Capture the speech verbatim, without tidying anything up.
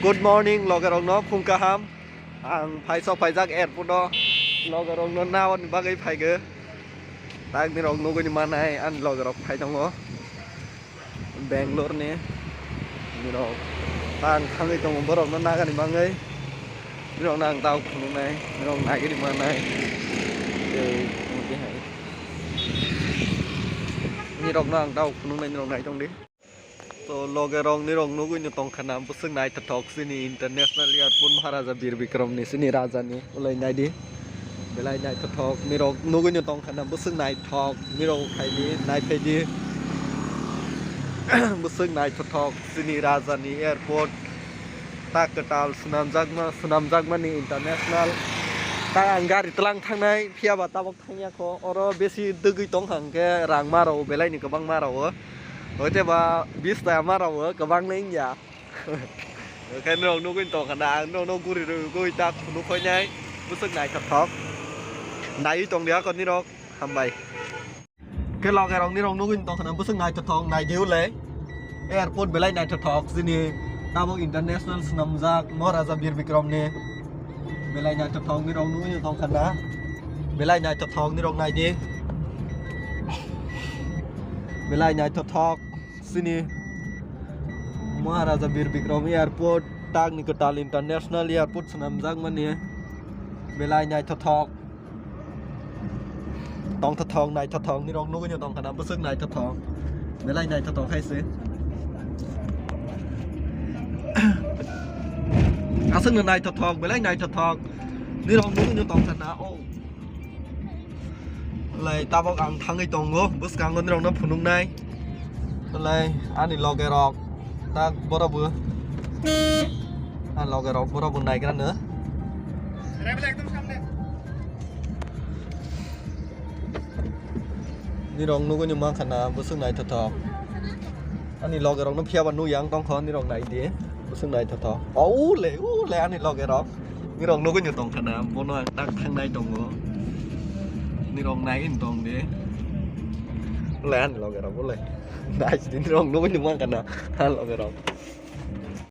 Good morning, logerokno phung kaham. Ang phaisok phaijak airport o, logerokno naoni bagwi phaigwi. Tak nirok nugwi manai ani logerok phai tongo Bangalore ni. Nirok ang thangwi tongo borokno nagani bagwi. Nirokno ang tao phunuknai, nirok nagwi manai. Tei tongdi hai. Nirokno ang tao phunuknai, nirok nai tongdi. To logerok, nirok nugwi no tongkha na bwswk naithothok chini International Airport Maharaja Bir Bikram ni chini raja ni ulai naidi. Belai naithothok, nirok nugwi no tongkha na bwswk naithok, nirok phaidi, naiphaidi. Bwswk naithothok chini raja ni airport. Ta kwtal swnamjakma, swnamjakmani international. Ta ang gari tlang thangnai, phiyaba tabok thangya kho. Oro besi dwgwi tong hang khe rang ma rwo, belai ni kwbang ma rwo. Hoite ba bis ta ma rwo, kwbang le wngya. Khe norok nugwi tong khana, ang norok no guri rwgwi ta khunu khoinai. Bwswk naithothok. Naiwi tong dia kho nirok. Hambai. Khe logerok nirok nugwi tong khana bwswk naithothok, naidi ulai. Airport belai naithothok chini tabuk international swnamjak Maharaja Bir Bikram ni. Belai naithothok nirok nugwi tong khana. Belai naithothok nirok naidi. Belai naithothok chini Maharaja Bir Bikram Airport, tak ni kwtal international airport swnamjak mani. Belai naithothok. Tongthothok, naithothok, nirok nugwi no tongkha na, bwswk naithothok. Belai naithothok hai se. Aswk no naithothok, belai naithothok. Nirok nugwi no tongkha na, o. Lai tabok ang thangwi tongo, bwskango nirok no phunuknai. Lai ani loge rok, tak boro bo. Ani loge rok, boro bo naigra no. Nirok nugwi ni mankha na bwswk naithothok. Ani loge rok no phiyaba nukya ang tongkha nirok naidi bwswk naithothok. O le o le ani loge rok nirok nugwi ni tongkha na bono ang tak thangnai tongo. Nirok nai in tong di. Le ani loge rok bo le. Nai sidi nirok nugwi ni mankha na ani loge rok.